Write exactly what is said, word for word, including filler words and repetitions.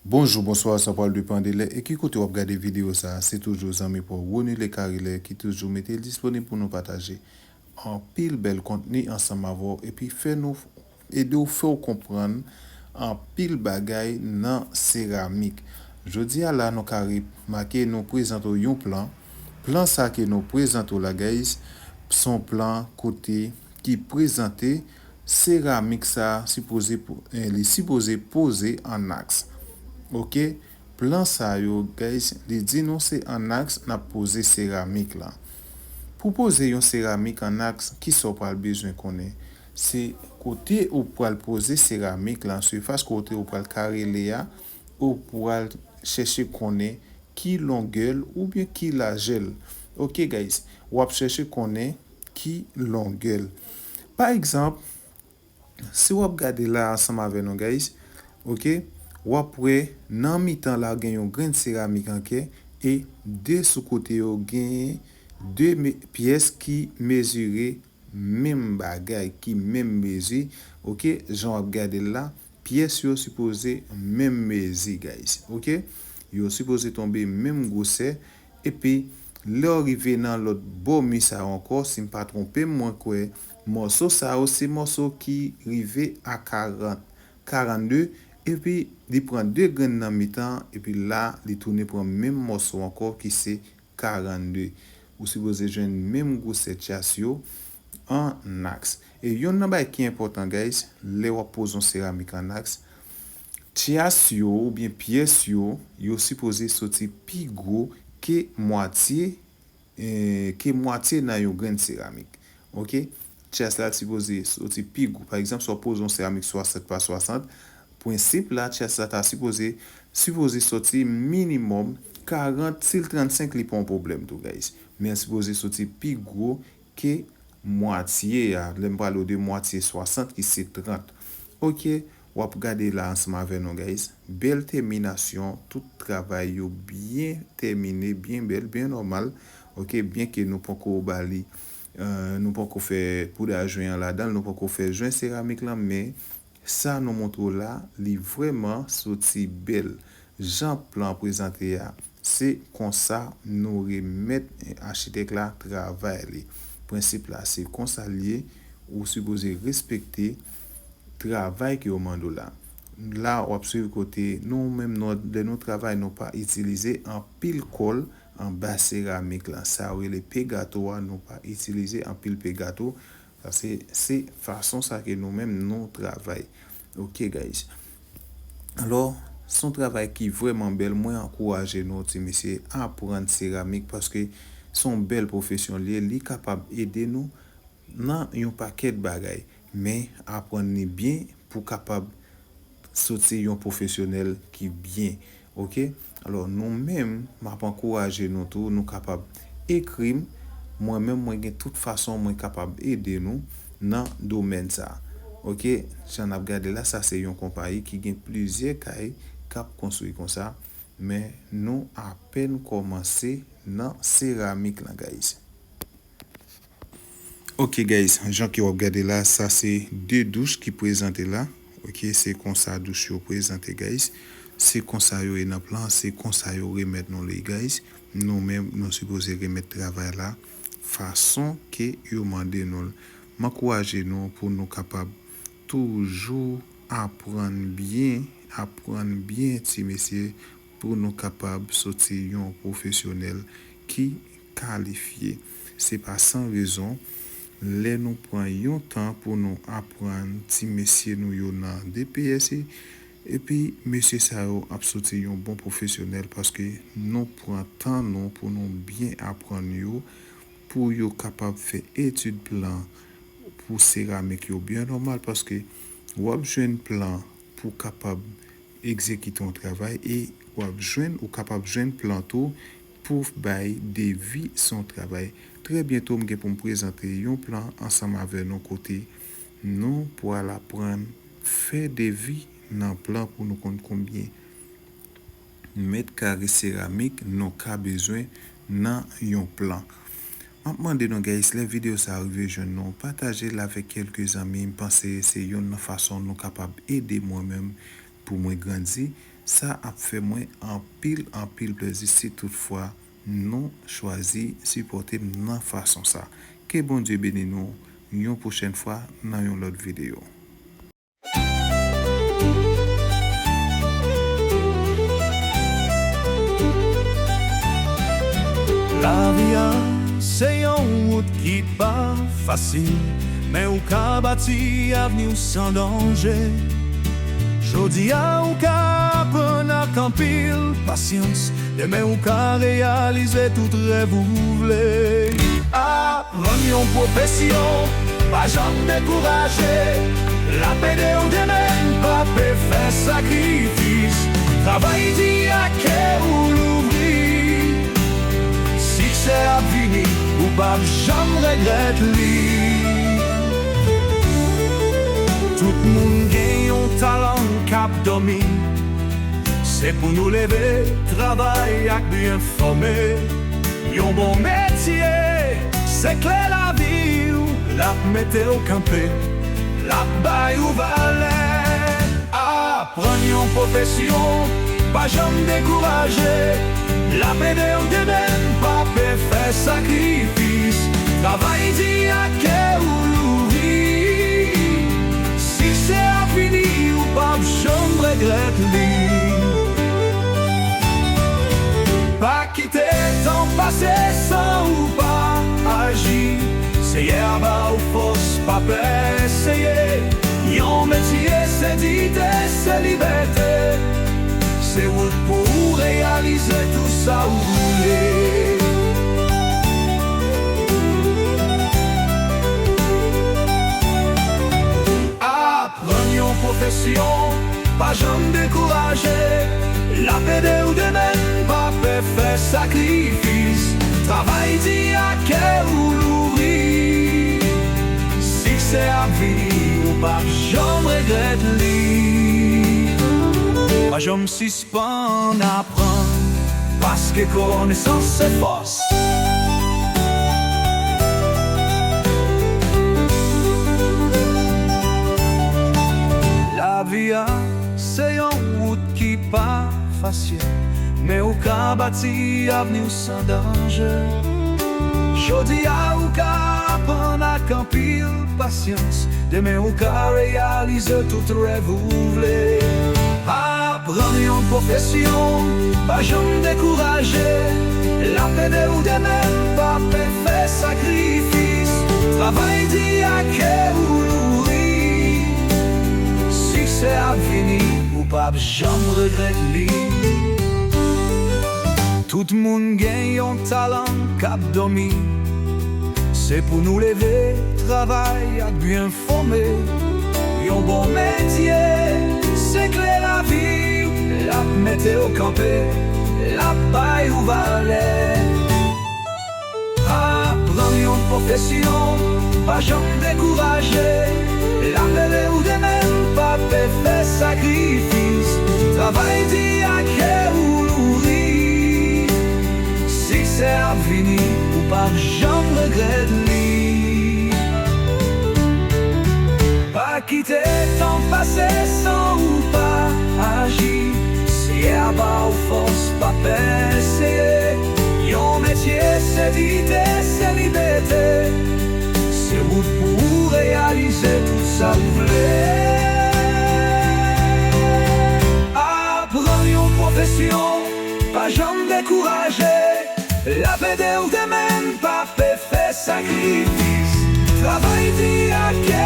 Bonjou, bonswa, sa pral depann de lè e ki kote w ap gade videyo sa a. Se toujou zanmi pa w Rony Lecarillet ki toujou mete l disponib pou nou pataje anpil bèl kontni ansanm avè w epi fè nou ede w fè w konprann anpil bagay nan seramik. Jodi a la nou ka remake nou prezante w yon plan. Plan sa ke nou prezante w la guys, se yon plan kote ki prezante seramik sa sipoze pou- eh, li sipoze poze an aks. Oke, plan sa yo guys, li di nou se an aks n ap poze seramik la. Pou poze yon seramik an aks, kisa w pral bezwen konnen? Se kote ou pral poze seramik la, sifas kote ou pral karele a, ou pral chèche konnen ki longè l oubyen ki lajè l. Oke guys, w ap chèche konnen ki longè l. Pa egzanp, si w ap gade la ansanm avè nou guys, oke, w ap wè nan mitan la gen yon grenn seramik an kè e de sou kote yo gen de me- pyès ki mezire menm bagay, ki menm mezi, oke, jan w ap gade l la, pyès yo sipoze menm mezi guys, oke, yo sipoze tonbe menm gwosè, epi lè w rive nan lòt bò mi sa yo ankò, si m pa twonpe m, mwen kwè mòso sa yo se mòso ki rive a karant, karannde, epi li pran de grenn nan mitan, epi la li tounen pran menm mòso ankò ki se karannde. Ou sipoze jwenn menm gwosè tyas yo an aks. E yonn nan bagay ki enpòtan guys, lè w ap poze yon seramik an aks, tyas yo oubyen pyès yo, yo sipoze soti pi gwo ke mwatye, eh, ke mwatye nan yon grenn seramik. Oke? Tyas la sipoze soti pi gwo. Pa egzanp, si w ap poze yon seramik swasant pa swasant, prensip la, tyas la ta sipoze, sipoze soti minimòm karant, si l trannsenk li pa yon pwoblèm tou guys. Men l sipoze soti pi gwo ke mwatye a. Lè m pale w de mwatye swasant ki se trant. Oke, w ap gade la ansanm avè nou guys. Bèl tèminasyon, tout travay yo byen tèmine, byen bèl, byen nòmal. Oke, byenke nou poko ba li, eh, nou poko fè poudaj jwen an ladan l, nou poko fè jwen seramik lan, men sa nou montre w la, li vrèman soti bèl. Jan plan prezante a, se konsa nou remèt achitèk la travay li. Prensip la, se konsa l ye, ou sipoze respekte travay ke yo mande w la. La, w ap swiv kote nou menm, nou, lè nou travay, nou pa itilize anpil kòl anba seramik la. Sa yo rele pegato a, nou pa itilize anpil pegato. Sa se, se fason sa ke nou menm nou travay. Oke, guys. Alò, se yon travay ki vrèman bèl. Mwen ankouraje nou, ti mesye, aprann seramik paske se yon bèl pwofesyon li ye. Li kapab ede nou nan yon pakèt bagay. Men, aprann li byen pou kapab soti yon pwofesyonèl ki byen. Oke? Alò, nou menm, m ap ankouraje nou tou, nou kapab ekri m. Mwen menm, mwen gen tout fason mwen kapab ede nou nan domèn sa. Oke? Jan n ap gade la, sa se yon konpayi ki gen plizyè kay k ap konstwi konsa. Men, nou apèn kòmanse nan seramik lan, guys. Ok guys, jan ke w ap gade la, sa se de douch ki prezante la. Ok, se konsa douch yo prezante guys. Se konsa yo ye nan plan, se konsa yo remèt nou li guys. Nou menm, nou sipoze remèt travay la fason ke yo mande nou l. M ankouraje nou pou nou kapab toujou aprann byen, aprann byen ti mesye, pou nou kapab soti yon pwofesyonèl ki kalifye. Se pa san rezon, lè nou pran yon tan pou nou aprann ti mesye nou yo nan D P S, epi mesye sa yo ap soti yon bon pwofesyonèl paske nou pran tan nou pou nou byen aprann yo, pou yo kapab fè etid plan pou seramik yo byen nòmal paske w ap jwenn plan pou kapab egzekite yon travay e w ap jwenn, ou kapab jwenn plan tou pou bay devi sou yon travay. Trè byento, m gen pou m prezante yon plan ansanm avè nou kote nou pral aprann fè devi nan plan pou nou konn konbyen mèt kare seramik nou ka bezwen nan yon plan. M ap mande nou guys, lè videyo sa a rive jwenn nou, pataje l avèk kèlke zanmi. M panse se youn nan fason nou kapab ede mwen menm pou mwen grandi Sa ap fè mwen anpil, anpil plezi si toutfwa nou chwazi sipòte m nan fason sa. Ke Bondye beni nou yon pwochèn fwa nan yon lòt videyo. Lavi a se yon wout ki pa fasil, men ou ka bati avni w san danje. Jodi a ou ka aprann ak anpil pasyans, demen ou ka reyalize tout rèv ou vle. Aprann yon pwofesyon, pa janm dekouraje. L ap ede w demen, pa pè fè sakrifis. Travay di ak kè ou louvri. Siksè ap vini, ou p ap janm regrèt li. Tout moun gen yon talan k ap dòmi. Se pou nou leve, travay ak byen fòme. Yon bon metye, se kle lavi w, l ap mete w kanpe, l ap bay ou valè. Aprann yon pwofesyon, pa janm dekouraje, l ap ede w demen, pa pè fè sakrifis, travay di ak kè ou louvri. Siksè ap vini, ou p ap janm regrèt li. Pa kite tan pase san ou pa aji. Seyè a ba w fòs, pa pè eseye. Yon metye se diyite, se libète. Se wout pou ou reyalize tout sa ou vle. Aprann yon pwofesyon, pa janm dekouraje. L ap ede w demen, pa pè fè sakrifis. Travay di ak kè ou louvri. Siksè ap vini, ou p ap janm regrèt li. Pa janm sispann aprann, paske konesans se fòs. Lavi a se yon wout ki pa fasil, men ou ka bati avni w san danje. Jodi a ou ka aprann ak anpil pasyans, demen ou ka reyalize tout rèv ou vle. Aprann yon pwofesyon, pa janm dekouraje. L ap ede w demen, pa pè fè sakrifis. Travay di ak kè ou louvri. Siksè ap vini, ou p ap janm regrèt li. Tout moun gen yon talan k ap dòmi. Se pou nou leve, travay ak byen fòme. Yon bon metye, se kle lavi w. L ap mete w kanpe, l ap bay ou valè. Aprann yon pwofesyon, pa janm dekouraje. L ap ede w demen, pa pè fè sakrifis. Travay di ak kè ou louvri. Siksè ap vini, ou p ap janm regrèt li. Pa kite tan pase san ou pa aji. Seyè a ba w fòs, pa pè eseye. Yon metye se diyite, se libète. Se wout pou ou reyalize tout sa ou vle. Aprann yon pwofesyon, pa janm dekouraje. L ap ede w demen, pa pè fè sakrifis. Travay di ak kè